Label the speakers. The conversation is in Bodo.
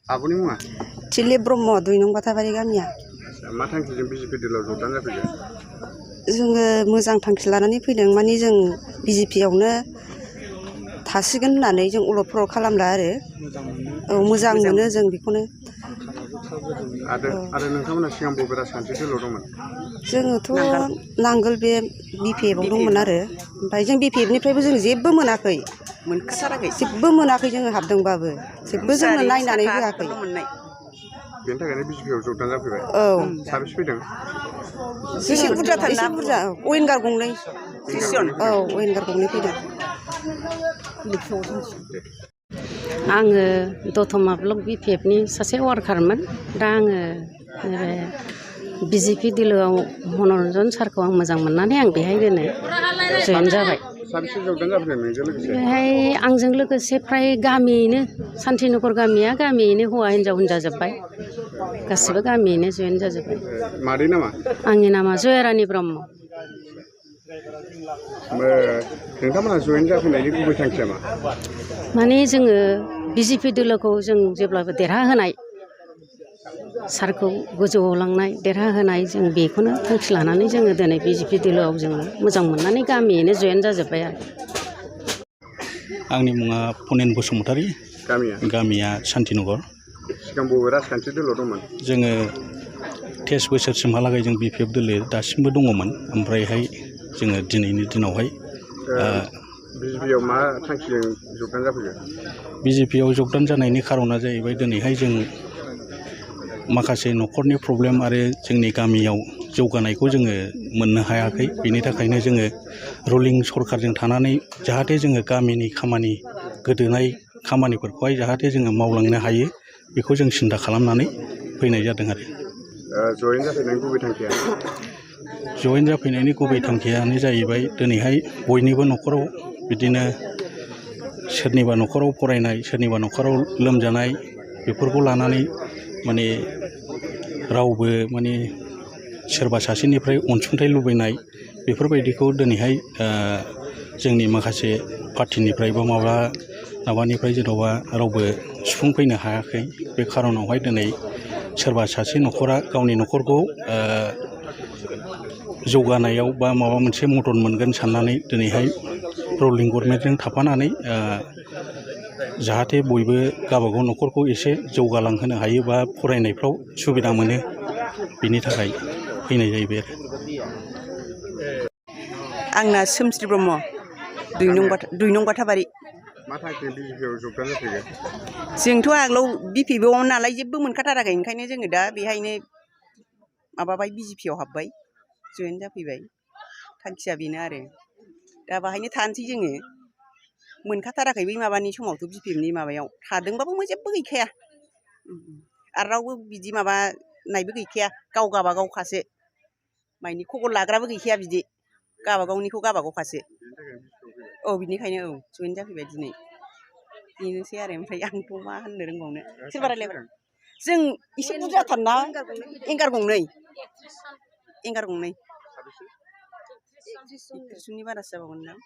Speaker 1: आब'नि मुङा?
Speaker 2: थिलि ब्रह्म 2 नं बाथाबारि गामिया।
Speaker 1: मा थांखिजों बिजेपि दलाव जगदान जाफैदों?
Speaker 2: जोङो मोजां थांखि लानानै फैदों, माने जों बिजेपियावनो थासिगोन होननानै जों उलट फलट खालामला आरो। औ मोजां मोनो जों बेखौनो।
Speaker 1: आरो नोंथांमोना सिगां बबे राजखान्थि दलाव दंमोन?
Speaker 2: जोङोथ' नांगोल बे बिपिएफआव दंमोन आरो, ओमफ्राय जों बिपिएफनिफ्रायबो जों जेबो मोनाखै। जेबो मोनाखै जोङो हाबदोंबाबो जेबो जोंनो नायनानै होआखै।
Speaker 1: बेनि थाखायनो बिजेपिआव जगदान जाफैबाय।
Speaker 2: औ
Speaker 1: साबेसे फैदों?
Speaker 2: एसे बुरजा उइंगार 2। औ उइंगार 2 फैदों।
Speaker 3: आङो दतमा ब्लक बिपिएफनि सासे वार्कारमोन। दा आङो नैबे बिजेपि दोलोआव मनरन्जन सारखौ आं मोजां मोननानै आं बेहाय दिनै जयेन जाबाय।
Speaker 1: साबेसे जगदान जाफैदों नोंजों लोगोसे?
Speaker 3: बेहाय आंजों लोगोसे फ्राय गामियैनो सान्तिनगर गामिया गामियैनो हौवा हिन्जाव होनजाजोब्बाय। गासिबो गामियैनो जयेन जाजोब्बाय।
Speaker 1: मादै नामा?
Speaker 3: आंनि नामा जयारानि ब्रह्म।
Speaker 1: नोंथांमोनहा जयेन जाफैनायनि गुबै थांखिया मा?
Speaker 3: माने जोङो बिजेपि दोलोखौ जों जेब्लाबो देरहाहोनाय, सारखौ गोजौआव लांनाय, देरहाहोनाय, जों बेखौनो थांखि लानानै जोङो दिनै बिजेपि दोलोआव जोङो मोजां मोननानै गामियैनो जयेन जाजोब्बाय आरो।
Speaker 4: आंनि मुङा फनेन बसुमतारी। गामिया सान्तिनगर।
Speaker 1: सिगां बबे राजखान्थि दोलोआव दंमोन?
Speaker 4: जोङो 23 बोसोरसिमहालागै जों बिपिएफ दोलो दासिमबो दङमोन। ओमफ्रायहाय जोङो दिनैनि दिनावहाय
Speaker 1: बिजेपिआव मा थांखिजों जगदान जाफैगोन?
Speaker 4: बिजेपिआव जगदान जानायनि खारना जाहैबाय दिनैहाय जों माखासे न'खरनि प्रब्लेम आरो जोंनि गामियाव जौगानायखौ जोङो मोननो हायाखै। बेनि थाखायनो जोङो रुलिं सरकारजों थानानै जाहाथे जोङो गामिनि खामानि, गोदोनाय खामानिफोरखौहाय जाहाथे जोङो मावलांनो हायो, बेखौ जों सिन्था खालामनानै फैनाय जादों आरो।
Speaker 1: जयेन जाफैनायनि गुबै थांखिया?
Speaker 4: जयेन जाफैनायनि गुबै थांखियानो जाहैबाय दिनैहाय बयनिबो न'खराव बिदिनो सोरनिबा न'खराव फरायनाय, सोरनिबा न'खराव लोमजानाय, बेफोरखौ लानानै माने रावबो माने सोरबा सासेनिफ्राय अनसुंथाइ लुबैनाय, बेफोरबायदिखौ दिनैहाय जोंनि माखासे पार्टिनिफ्राय बा माबानिफ्राय जेन'बा रावबो सुफुंफैनो हायाखै। बे खारनावहाय दिनै सोरबा सासे न'खरा गावनि न'खरखौ जौगानायाव बा माबा मोनसे मदद मोनगोन साननानै दिनैहाय रुलिं गभर्नमेन्टजों थाफानानै जाहाथे बयबो गावबागाव न'खरखौ एसे जौगालांहोनो हायो बा फरायनायफ्राव सुबिदा मोनो, बेनि थाखाय फैनाय जाहैबाय आरो।
Speaker 5: आंना सोमस्रि ब्रह्म 2 नं बाथाबारि।
Speaker 1: मा थांखिजों बिजेपिआव जगदान जाफैगोन?
Speaker 5: जोंथ' आगोलाव बिपिएफआव नालाय जेबो मोनखाथाराखै, ओंखायनो जोङो दा बेहायनो माबाबाय, बिजेपिआव हाबबाय, जयेन जाफैबाय। थांखिया बेनो आरो दा बाहायनो थानोसै जोङो। मोनखाथाराखै बै माबानि समावथ' बिपिएफनि माबायाव थादोंबाबो जेबो गैखाया। आरो रावबो बिदि माबानायबो गैखाया, गावबागावखासो। मानि खबर लाग्राबो गैखाया बिदि, गावबागावनिखौ गावबागावखासो। औ बिनिखायनो जयेन जाफैबाय दिनै। बेनोसै आरो, ओमफ्राय आंथ' मा होननो रोंबावनो। सोरबा रायलायबाय? जों एसे बुरजाथारना, उइंगार 2। 31 जननि बारासो जाबावगोनदां।